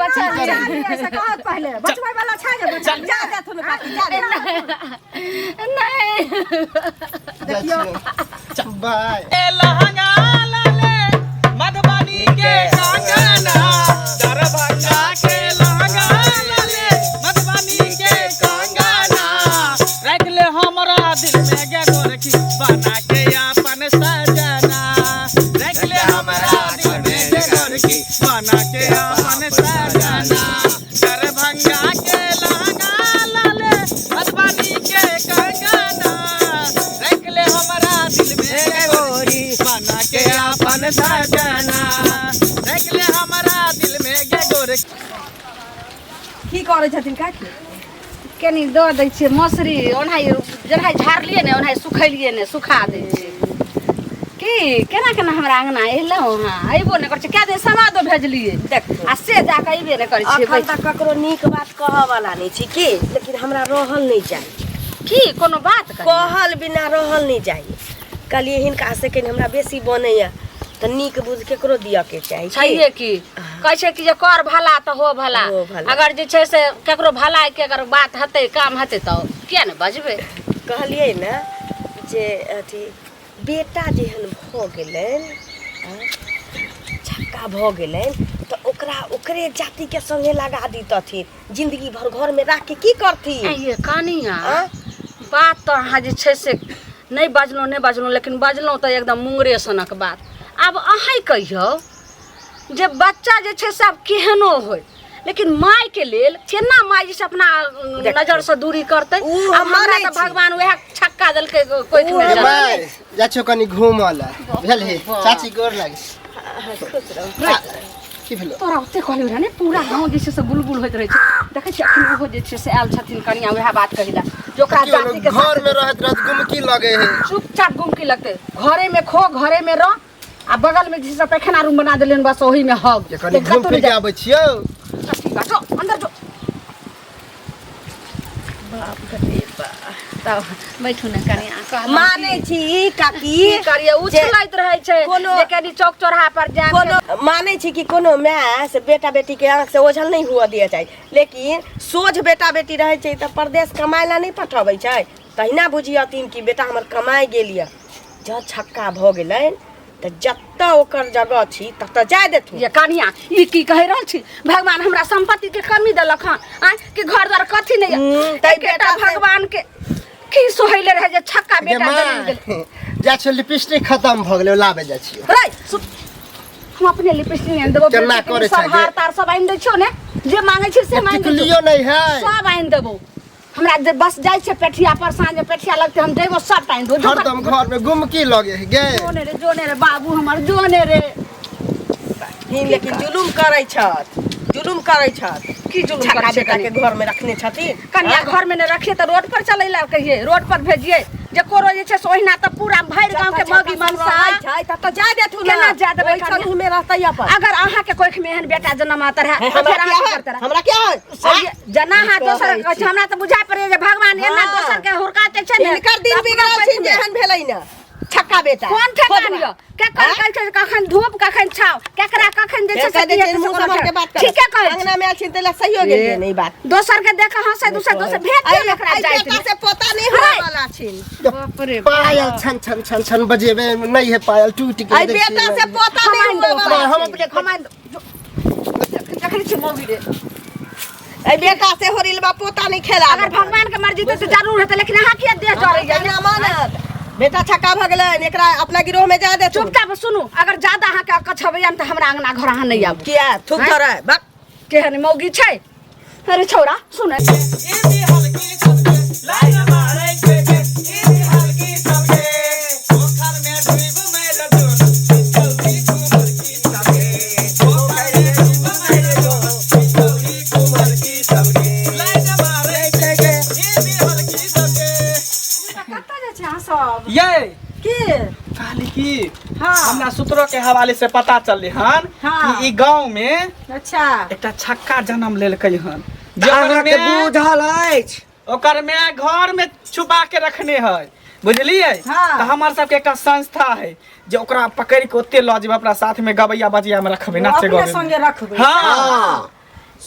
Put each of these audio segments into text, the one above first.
बचा बचा लिअ। लिअ, से कहत पहिले बचबै वाला छै जे बचा जा देथुन काकी जा देथुन। नहीं जाइ छियौ। बाय। ए लहंगा लाले मधुबनी के कंगना, दरभंगा के लहंगा लाले मधुबनी के कंगना, रख ले हमरा दिल में गे गोरखी बना के अपन सजना, रख ले हमरा दिल में गे गोरखी बना के अपन सजना, दरभंगा के लहंगा लाले मधुबनी के कंगना, रख ले हमरा दिल में गे गोरी बना के अपन सजना, रख ले हमरा दिल में गे गोरखी। की करै छथिन काकी? कनी दऽ दै छियै मसुरी, ओनाही जेनाही झाड़लियै ने ओनाही सुखेलियै ने, सुखा दै छियै। की केना केना हमरा अङ्गना एलहुँ अहाँ, अयबो नहि करै छियै। कए दिन समादो भेजलियै देखियौ। आ से जा कऽ अयबे नहि करै छियै। अखन तक ककरो नीक बात कहऽ वाला नहि छी की, लेकिन हमरा रहल नहि जाइ। की कोनो बात कही? कहल बिना रहल नहि जाइ। कहलियै हिनका से कनि हमरा बेसी बनैया तऽ नीक बुझ केकरो दिअ के चाही की? छैहे की, कहै छै कि जे कर भला तऽ हो भला। हो भला। अगर जे छै से केकरो भलाई के अगर बात हेतै, काम हेतै तऽ किया ने बजबै। कहलियै ने जे अथी बेटा जेहन भऽ गेलनि, आँय, छक्का भऽ गेलनि तऽ ओकरा ओकरे जातिके संगे लगा दितथिन, जिंदगी भर घरमे राखि के की करथिन? आँय ये कनिया, आँय? बात तऽ अहाँ जे छै से नहि बजलहुँ नहि बजलहुँ, लेकिन बजलहुँ तऽ एकदम मुंगरे सनक बात। आब अहीँ कहियौ जे बच्चा जे छै से आब केहनो होय, लेकिन माय के लेल केना माय जे छै अपना देखियौ। नजर से दूरी करतै? ऊ आब हम हमरा मानै तऽ छी। भगवान वएह छक्का देलकै कोखि मे ऊ हम जन्म। माय, जाइ छियौ कनि घूमऽ लए, बुझलही? चाची गोर लागै। खुश रहू। की भेलो? तोरा ओते कहलियौ रहै ने, पूरा गाँव जे छै से गुलगुल होइत रहै छै। देखै छियै अखन ओहो जे छै से आयल छथिन कनिया वएह बात कहै लए जे ओकरा की होलो? जाति के घर में रहत रहत गुमकी लगे है। चुपचाप गुमकी लगतै। घरे में खो, घरे में रह, आ बगल में जे छै से पैखाना रूम बना देलियनि, बस ओही में हग। जे कनि घूम फिर के आबै छियौ। ठीक बा, जो अंदर जो। बाप रे बा। तब बैठू ने कनिया, कहलहुँ मानै छी काकी की करियै, उछलैत रहै छै जे कनि चौक चौराहा पर जाय। कोनो मानै छी कि कोनो माय से बेटा बेटी के आँख से ओझल नहि हुअ दिअ चाही, लेकिन सोझ बेटा बेटी रहै छै तऽ परदेश कमाय लए नहि पठबै छै। तहिना बुझियथिन कि बेटा हमर कमाय गेल यऽ, जँ छक्का भऽ गेलनि तऽ जतऽ ओकर जगह छी ततऽ जाय देथुन। ये कनिया, ई की कहि रहल छी? भगवान हमरा संपत्ति के कमी देलक हँ आँय कि घर द्वार कथी नहीं? तै एकेटा बेटा से- भगवान के की सोहैले रहे जे छक्का गे बेटा जन्म माय, गेल। जाइ छियौ, लिपस्टिक खतम भऽ गेलै, लाबै जाइ छियौ। रे हम अपने लिपस्टिक आनि देबो। केना बेटी के करै सब छै गे? हार तार सब आनि दै छियौ ने, जे मांगै छी से मांगि दै छियौ। टिकलियो नहि है। सब आनि देबो। हमरा जे बस जाइ छै पेठिया पर, साँझ में पेठिया लगते, हम जइबो सब टाइम दो। हरदम घर में गुमकी लगे है गे। जो ने रे, जो ने रे बाबू हमर, जो ने रे। हिन लेकिन जुलुम करै छथि, जुलुम करै छथि। की जुलुम छक्का करै छै बेटा के कनिया? घर में रखने छथिन। कनिया घर में ने रखिए तऽ रोड पर चलै ला कहिए, रोड पर भेजिए जे कोरो जे छै से ओहिना तऽ पूरा भरि गाँव के मौगी मनसा छै ततऽ जाय देथुन। केना जाय देबै ओहि कनिया? संग में रहतै अपन। अगर अहाँ के कोख में एहन बेटा जन्म आता रहे हे, तऽ फेर हमरा अहाँ क्या की है? करते रहे? हमरा क्या है? से जना अहाँ की दोसर कहै कहै छै, छी? हमरा तऽ बुझा पड़ैए जे भगवान एना हाँ। दोसर के हुरकाते छै ने, हिनकर दिन तऽ अपना बिगड़ल छै कोखि में। जेहन भेलै ने छक्का बेटा। कोन ठेकान खोजबा। यऽ? केकर आँय? कहै छै जे कखन धूप कखन छाव, केकरा कखन जे छै से फेर की कहै हेतै छै, से मुँह कोनो सम्हार के बात कर। ठीके कहै छी। अंगना में आयल छी तै लए सहियो गेलियै ने ई बात। दोसर के देख हंसै, दोसर दोसर भेट अइ गेल एकरा अइ जाइत बेटा मे। से पोता नहि होय वाला छिन। बाप रे पायल छन छन छन छन बजेबे नहीं है, पायल टूट गेल। अइ बेटा से पोता हम नहि आनि हुए देबो वाला हम छिन। अपने हम आनि देबो। देखै छी मौगी रे। अइ बेटा से होरिलबा पोता नहि खेला। अगर भगवान के मर्जी तऽ जरूर हेतै, लेकिन अहाँ किया देह जरैया? ना मानत, बेटा छक्का भऽ गेलनि, एकरा अपना गिरोह में जा देथुन। चुपचाप सुनू, अगर ज्यादा अहाँके अकछ अबैया तऽ हमरा अंगना घर अहाँ नहि आबू। किया थूक आँय? धरै बक। केहन मौगी छै। अरे छौड़ा सुन, कतऽ जाइ छै अहाँ सब? ये की? कहली की हाँ। हमरा सूत्रों के हवाले से पता चलले हन हाँ। कि ई गांव में अच्छा एकटा छक्का जन्म लेलकै हन, जे ओकर अहाँके माय- बुझल अछि? ओकर माय घर में छुपा के रखने है, बुझलियै? हाँ। तऽ हमर सबके एकटा संस्था है जे ओकरा पकड़ के ओते लऽ जेबै, अपना साथ में गबैया बजैया में रखबै, नाचे अपने गबै में। संगे रखबै? हाँ। हाँ।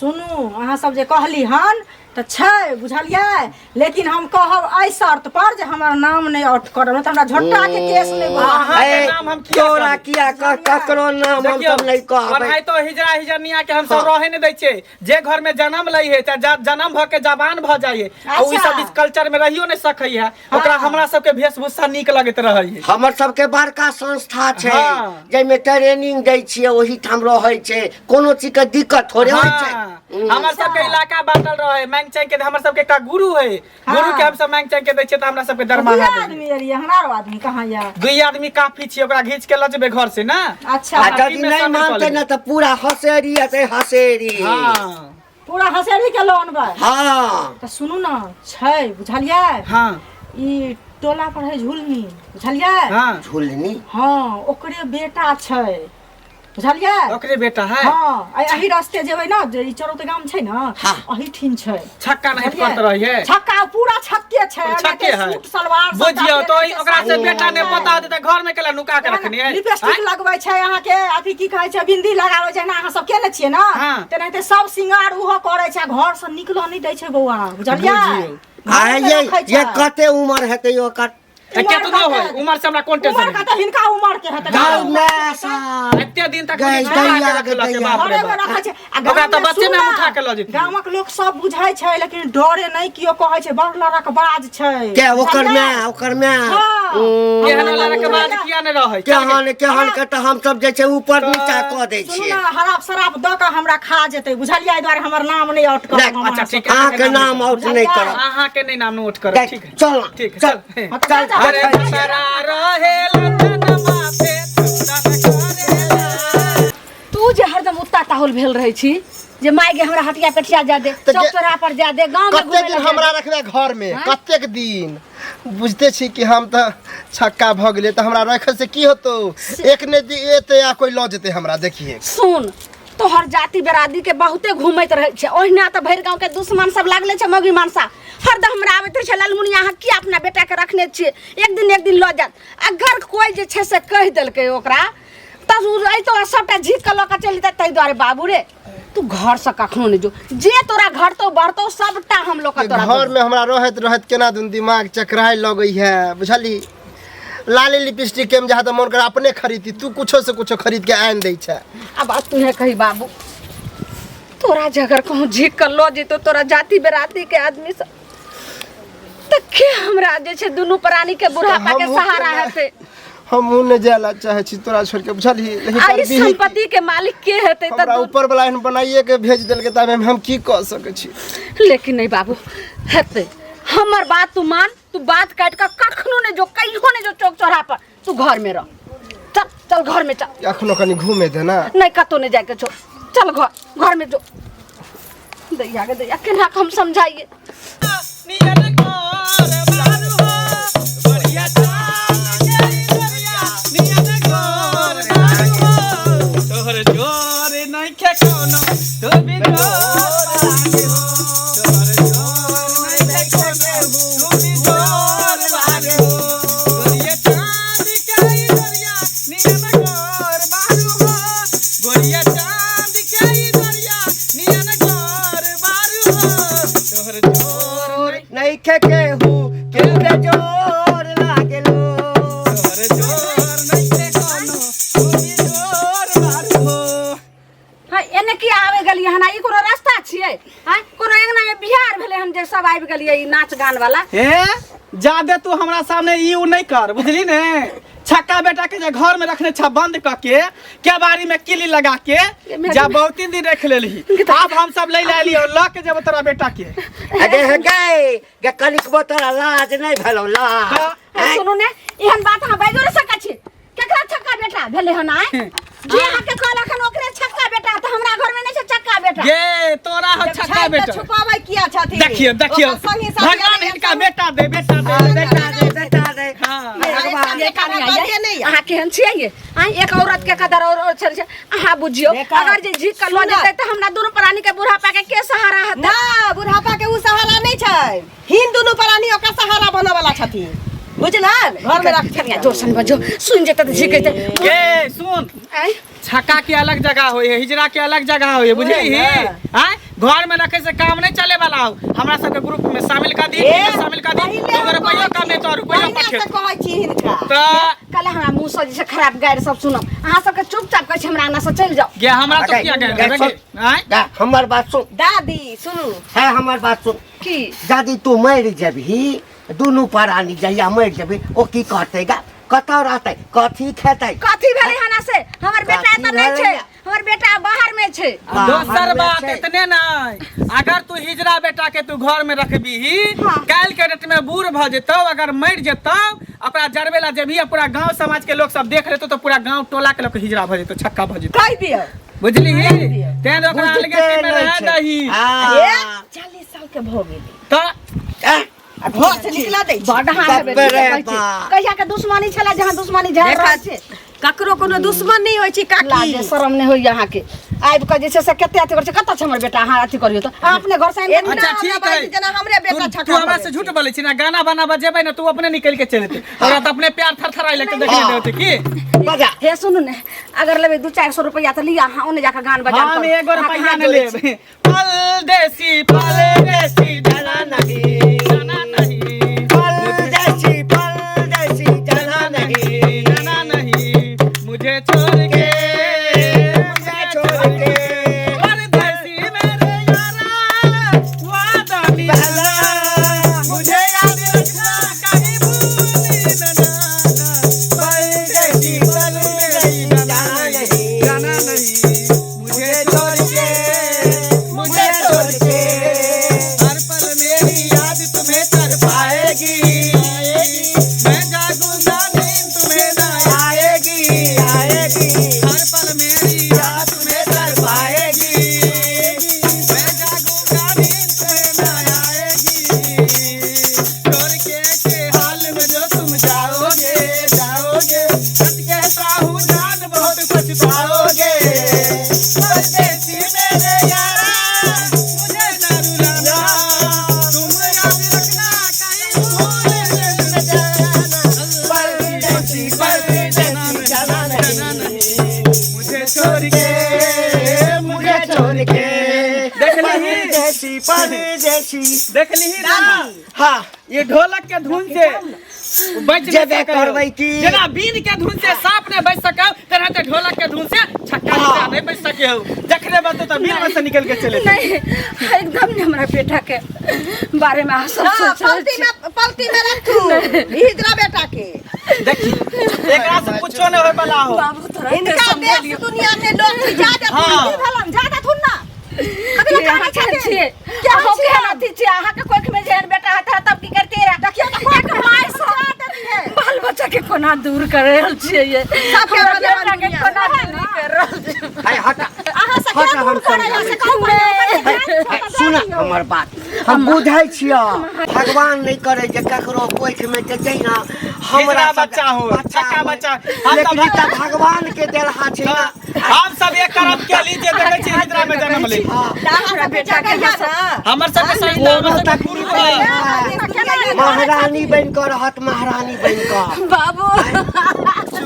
सुनू अहाँ सब जे कहली हन तऽ छै बुझलियै लेकिन हम कहब एहि शर्त पर जे हमर नाम नहि आउट करब नहि तऽ हमरा झोटा के केस नहि बनत। अहाँके ए, नाम हम किया तोरा कहबै? किया कह ककरो नाम हम देखियौ, सब नहि कहबै ओनाहितो हिजरा हिजरनिया के हम सब रहे नहीं दै छियै जे घर में जन्म लै है चाहे जन्म भ के जवान भ जाइ है आ ओ सब इस कल्चर में रहियो नहीं सकै है ओकरा हमरा सबके वेशभूषा नीक लगैत रहै है हमर सबके बड़का संस्था छै हाँ। जाहिमे ट्रेनिंग दै छियै ओहिठाम रहै छै कोनो चीज के दिक्कत थोड़े होइ छै हाँ, हमर सबके इलाका बांटल रहे मांग चांग के हमर सबके एकटा गुरु है गुरु के हम सब मांग चांग के दै छियै तऽ हमरा सबके दरमाहा दुए दै आदमी एलियै हमरा आरो आदमी कहाँ यऽ दुई आदमी काफी छियै ओकरा घींच के लऽ जेबै घर से ना अच्छा आ अथी यदि मे नहि शामिल कऽ मानतै लेबै। ने तऽ पूरा हसेरी हेतै हसेरी हाँ पूरा हसेरी के लोन बा हाँ तऽ सुनू ने छै बुझलियै हाँ ई टोला पर है झुलनी बुझलियै हाँ झुलनी हाँ ओकरे बेटा छै बुझलियै ओकरे बेटा है हाँ एही रास्ते जेबै ने जे ई चरौत गाम छै ने हाँ। एही ठीन छै छक्का नहीं बुझलियै? करत रही है छक्का पूरा छक्के छै छक्के है सूट सलवार सबटा बुझियौ तो पहिरने छै, ओकरा से साड़ी बेटा ने छै। पता होतै तऽ घर में केला नुका के रखनी है लिपस्टिक लगबै छै अहाँके अथी की कहै छै बिंदी लगाबै छै एना अहाँ सब केने छियै ने हाँ। तेनाहिते सब सिंगार ओहो करै छै आ घर से निकलऽ नहि दै छै बौआ बुझलियै बुझियौ। आ घरे मे ये रखै ये छै। कते उमर हेतै ओकर केतनो होय उमर से हमरा कोन उमर टेंशन के तऽ हिनका उमर के हेतै गौ माय साहब। एते दिन तक गै, छुपा के दैया, रखलक गै, बाप रे घरे मे बाप। रखै छै आ ओकरा गाममे तऽ बच्चे मे हम सुन उठा के लऽ जेतियै। गामक लोक सब बुझै छै लेकिन डरे नहि केओ कहै छै बड़ लड़कबाज छै के ओकर बुझलियै? माय ओकर माय हाँ। उम्म, एहन लड़क बाज किया नहि रहै केहन केहन के तऽ हमसब जे छै ऊपर नीचा कऽ दै सुनू छियै ने हराप शराप दऽ कऽ हमरा खा जेतै बुझलियै एहि दुआरे हमर नाम नहि आउट करब नहि, हम अच्छा ठीक है अहाँके नाम आउट नहि करब अहाँके नहि नाम नोट करब ठीक है चल ठीक है चल चल चल अरे दूसरा रहे लंदन माथे चंदन करेला तू जे हरदम उत्ता ताहुल भेल रहै छी जे माय गे हमरा हटिया पेठिया जा दे तऽ चौक गे- चौराहा पर जा दे गाँव में कतेक घूमे दिन ला जा हमरा दे। रखबे घर में कतेक दिन बुझते छी कि हम तऽ छक्का भऽ गेलियै तऽ हमरा रखे से की होतौ एक ने दी एते आ कोई लऽ जेतै हमरा देखिए सुन तोहर जाति बरादी के बहुते घूमैत रहै छै ओहिना तऽ भरि गाँव के दुश्मन सब लागले छै मौगी मानसा हरदम हमरा आबैत रहै छै ललमुनिया अहाँ किया अपना बेटा के रखने छियै एक दिन एक दिन लऽ जायत अगर कोइ जे छै से कहि देलकै ओकरा तऽ ओ अयतौ आ सबटा झीक कऽ लऽ कऽ चलि जेतै ताहि दुआरे बाबू रे तू घरसँ कखनो नहि जो जे तोरा घटतौ बढ़तौ सबटा हम लोग के तोरा घर में हमरा रहैत रहैत केना दुन दिमाग चकराए लगै है बुझली लाली लिपस्टिक के जहाँ तऽ मन कर अपने खरीदी तू कुछो से कुछो खरीद के आनि दै छै अब बात तूहे कही बाबू तोरा जे अगर कहूँ झीक कऽ लऽ जेतौ तोरा जाति बेराती के आदमी सब तऽ के हमरा जे छै दुनू प्राणी के बुढ़ापा के हमहूँ सहारा केना- हेतै हमहूँ नहि जाय ला चाहै छी तोरा छोड़ के बुझलही लेकिन आ ई करबिही की? संपत्ति के मालिक के हेतै तऽ हमरा ऊपर वाला एहन बनाइए के भेज देलकै तऽ आब हम की कऽ सकै छी लेकिन नहीं बाबू हेतै हमर बात तू मान तू बात काट कऽ कखनो नहि जो कहियो नहि जो चौक चौराहा पर तू घर में रह चल चल घर में चल अखनो कनि घूमे दे ना नहीं कतौ नहीं जाके छो चल घर घर में जो दैया के दैया केना के हम समझाइए नियन गोर बारू हो बढ़िया चाल के दरिया नियन गोर बारू हो तोहर जोर नइखे कोनो तू भी जोर लागे हो तोहर जोर नइखे कोनो तू भी जोर लागे हो गोरिया चांद के दरिया नियन गोर बारू हो गोरिया चांद के दरिया नियन गोर बारू हो तोहर जोर नहीं खे केहू केहू रे जोर लागेलो तोहर जोर नइखे कोनो तू भी जोर बारू हो हाँ एने की आवे गेलियै हन ई कोनो रास्ता छियै हाँ कोनो अंगना में बिहार भेलै हन जे सब आबि गेलियै ई नाच गान वाला ए जादे तू हमरा सामने ई उ नहीं कर बुझली ने छक्का बेटा के जे घर में रखने छा बंद क के केबाड़ी में किली लगा के जा बहुत दिन रख लेलही आब हम सब ले लाली और ल के जेबो तोरा बेटा के अगे हे गए गे कनिकबो तोरा लाज नहीं भेलौ लाज ए, सुनू ने एहन बात अहाँ बाजो नहि सकै छी केकरा छक्का बेटा भेलै हन आइ जे अहाँके कहलक हन ओकरे छक्का बेटा तऽ हमरा घरमे नहि छै छक्का बेटा गे तोरा हो जब छक्का छै तऽ बेटा छुपाबै किया छथिन देखियो देखियो ओकर संगी साथी भगवान आबै हिनका बेटा दे बेटा दे बेटा दे बेटा दे हाँ भगवान देखा ये नहीं नहीं अहाँ केहन छियै ये आँय एक औरत के कदर और और छै अहाँ बुझियौ देखा। अगर जे झीक के लऽ सुनऽ। जेतै तऽ हमरा दुनू प्राणी के बुढ़ापा के के सहारा हेतै ना बुढ़ापा के उ सहारा नहीं छै हिन दुनू प्राणी ओकर सहारा बनऽ वाला छथिन बुझलन घर में रख कनिया जोर से बजो सुन जेतै तऽ झिकेतै। ए सुन, आँय? छक्का के अलग जगह होय है, हिजड़ा के अलग जगह होय है, बुझली? आय घर में रखे से काम नहीं चले वाला हो। हमरा सबके ग्रुप में शामिल कर दी, शामिल कर दी, दूगो रुपया कमे तो रुपया पहिने पठे से कहै छी हिनका। त कल हमरा मुँह से जे छै खराब गारि सब सुनब। अहाँ सबके चुपचाप कहै छी हमरा अंगना से चलि जाउ। गे हमरा तो किया गे, गए सुन। आय गा, हमर बात सुन। दादी सुनू। है हमर बात सुन। की? दादी तू मरि जेबही, दुनू प्राणी जहिया मरि जेबही ओ की करतै गा, कतऽ रहतै, कथी खेतै? कथी भेलै हना से? हमर बेटा कथी एतऽ नहि छै, भेलै? हमर बेटा बाहर में छै। दोसर बाहर में बात छै। इतने नहीं, अगर तू हिजड़ा बेटा के तू घर में रखबीही, हाँ। काल्हि के डेट में बूढ़ भ जेतौ, अगर मरि जेतौ ओकरा जरबे ला जेबही आ पूरा गांव समाज के लोग सब देख लेतौ तो पूरा गांव टोला के लोग हिजड़ा भ जेतौ, छक्का भ जेतौ। कहि दियौ। बुझली? तें ओकरा अलगे बुझते टीम में नहि रह छै। दही। हाँ। ए 40 साल के भ गेली त आह, आ घर से निकला दै छै। बड हाथ बाप रे बाप। कहिया के दुश्मनी छला, जहाँ दुश्मनी झेल रहल छै। ककरो कोनो दुश्मन नहीं होइ छै काकी। लाजे शरम नहि होइया अहाँके। आबि कऽ जे छै से कते अथी करै छै। कतऽ छै हमर बेटा? अहाँ अथी करियौ तऽ अहाँ अपने घर से आनि कऽ एना अच्छा हमरा ठीक बाजै है। जेना हमरे बेटा तू छक्का तू हमरा पड़ै से झूठ बोलै छी ना, गाना बाना बजेबै ना तू अपने निकल के चलि जेतै। हमरा तऽ अपने प्यार थरथराइ लगतै देखने हाँ। होतै की। बजा। हे सुनू ने, अगर लेबै 200-400 रुपैआ तऽ लिअ, अहाँ ओने जाकऽ गान बजान हम करू। एगो अहाँके रुपैआ हाथ नहि जोड़ै छी। लेब। परदेसी परदेसी जाना नहीं, जाना नहीं, परदेसी परदेसी जाना नहीं, जाना नहीं, मुझे छोड़ के, मुझे छोड़ के। परदेसी मेरे यारा वादा निभाना, मुझे याद रखना कहीं भूल न जाना। परदेसी परदेसी जाना नहीं, जाना नहीं, मुझे छोड़ के, मुझे छोड़ के। हर पल मेरी याद तुम्हें तड़पाएगी, मैं जागूंगा नींद तुम्हें ना आएगी आएगी, हर पल मेरी याद तुम्हें तड़पाएगी, मैं जागूंगा नींद तुम्हें ना आएगी। छोड़ के के हाल में जो तुम जाओगे जाओगे, सच कहता हूँ जान बहुत पछताओगे। परदेसी मेरे यारा मुझे न रुलाना, तुम याद रखना कहीं भूल न जाना। परदेसी परदेसी जाना नहीं, मुझे छोड़ के, मुझे छोड़ के। देख लीही। परदेसी परदेसी देख लीही ना। हाँ ये ढोलक के धुन से बच नहीं जेबे सकै। करबै की? जेना बीन के धुन से सांप नहीं बच सकै, तेनाहिते ढोलक के धुन से छक्का हाँ। नहीं बच सके हो। जखने बचतौ तऽ बीन में से निकल के चले जेतौ। नहीं, एकदम नहीं हमरा बेटा के बारे में अहाँ सब हाँ, सोच रहल पलती छी। में पलती में रखू हिजड़ा बेटा के। देखी एकरा से कुछो नहीं होय वाला हो। बाबू तोरा एते हिनका देश समझेलियौ। दुनिया के लोग जा देथुन। हाँ। की भेलन जा देथुन ना, कथी लए अहाँ कानै केहन छथिन? छियै? केहन अहाँ छियै? केहन अथी छियै? अहाँके कोखि में जेहन बेटा हेतै तब की करतियै रहे? देखियौ तऽ कोख एक माय सँ बाल बच्चा के कोना दूर कर रहल छियै ये? सबके हमरा अपन अपन बेटा के दुनिया कोना दूर कर रहल छियै? है हटा। अहाँ से हट, के हम दूर करै समझाबै से कहू पहिले ओकर है, ध्यान है, छोड़ सुन दियौ। हमर बात, हम बुझै छियै भगवान नहीं करे जे ककरो कोख में जे जहिना हमरा हिजड़ा सब- बच्चा हो, छक्का हो। बच्चा। हम लेकिन तऽ ई तऽ भगवान के देलहा छै ना। हम सब एक करम के लीजे देखै छी हिजड़ा में जन्म ले। हमरा बेटा के कहिया ना हमर सबके संस्था हमर सबके गुरु है। महारानी बनि कऽ रहत, महारानी बनि कऽ। बाबू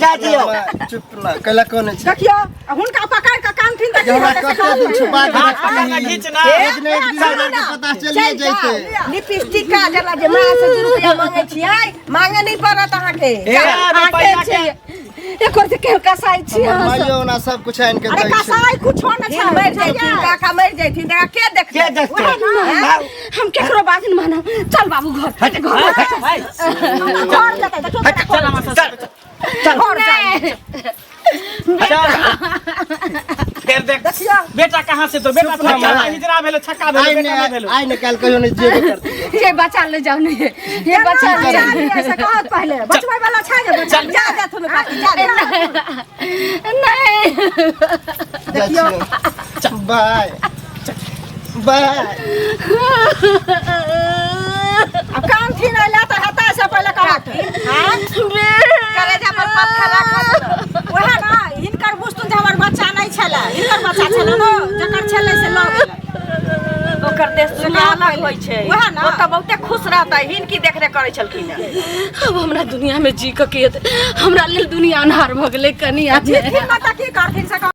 जा दियौ। चुप ना कैला कोने छै। देखियौ हुनका पकड़ कऽ कानथिन तऽ जे की हमरा हेतै से कते दिन कहू। छुपा के हाथ पकड़ के रखली। घीच ना। एक ने एक दिन हमरा के पता चलिए जैते। लिपस्टिक का जला जे माँ से 2 रुपया मांगे छियै, मांगे नहीं पड़त अहाँके। ए, रुपैया अहाँ के केहन छियै? एकर जे केहन कसाई छी हमर अहाँ सब। माइयो ओना सब कुछ आनि के अरे दै छै। कसाई कुछो न छै। मरि जैथिन काका, मरि जैथिन तऽ के देखतै? के देखतै? वएह ने। हाँ। हम केकरो बात नहीं मानब। चल बाबू घर घर हाय, घर जेतै देखियौ चल हमरा सब चल घर जाइ। चल। फेर देख बेटा कहाँ से तो बेटा चुप रह। छक्का हिजड़ा भेलो, छक्का भेलो, आइ बेटा ने नहीं भेलो। आइ ने काल्हि कहियो ने जेबे करतै। ये बच्चा ले जाओ नहीं, ये बच्चा ले जाओ। से कहत पहिले बचबै वाला छै जे बच्चा। जा देथुन काकी, जा देथुन। नहीं जाइ छियै। बाय बाय। आब कानथिन अइला तऽ हेतै से पहिले कहत। करेजा पर पत्थर राखत। ओएह ना हिनकर बुझतुन जे हमर बच्चा नहि छलै, हिनकर बच्चा छलै ने, जकर छलै से लऽ गेलै। ओकरा हिनकर देश दुनिया अलग होइ छै। वएह ना। ओतऽ बहुते खुश रहतै, हिनकी देखरेख करै छलखिन हेँ। अब हमरा दुनिया में जी के की हेतै? हमरा लेल दुनिया अन्हार भऽ गेलै कनिया। जीथिन ने तऽ की करथिन से कहू।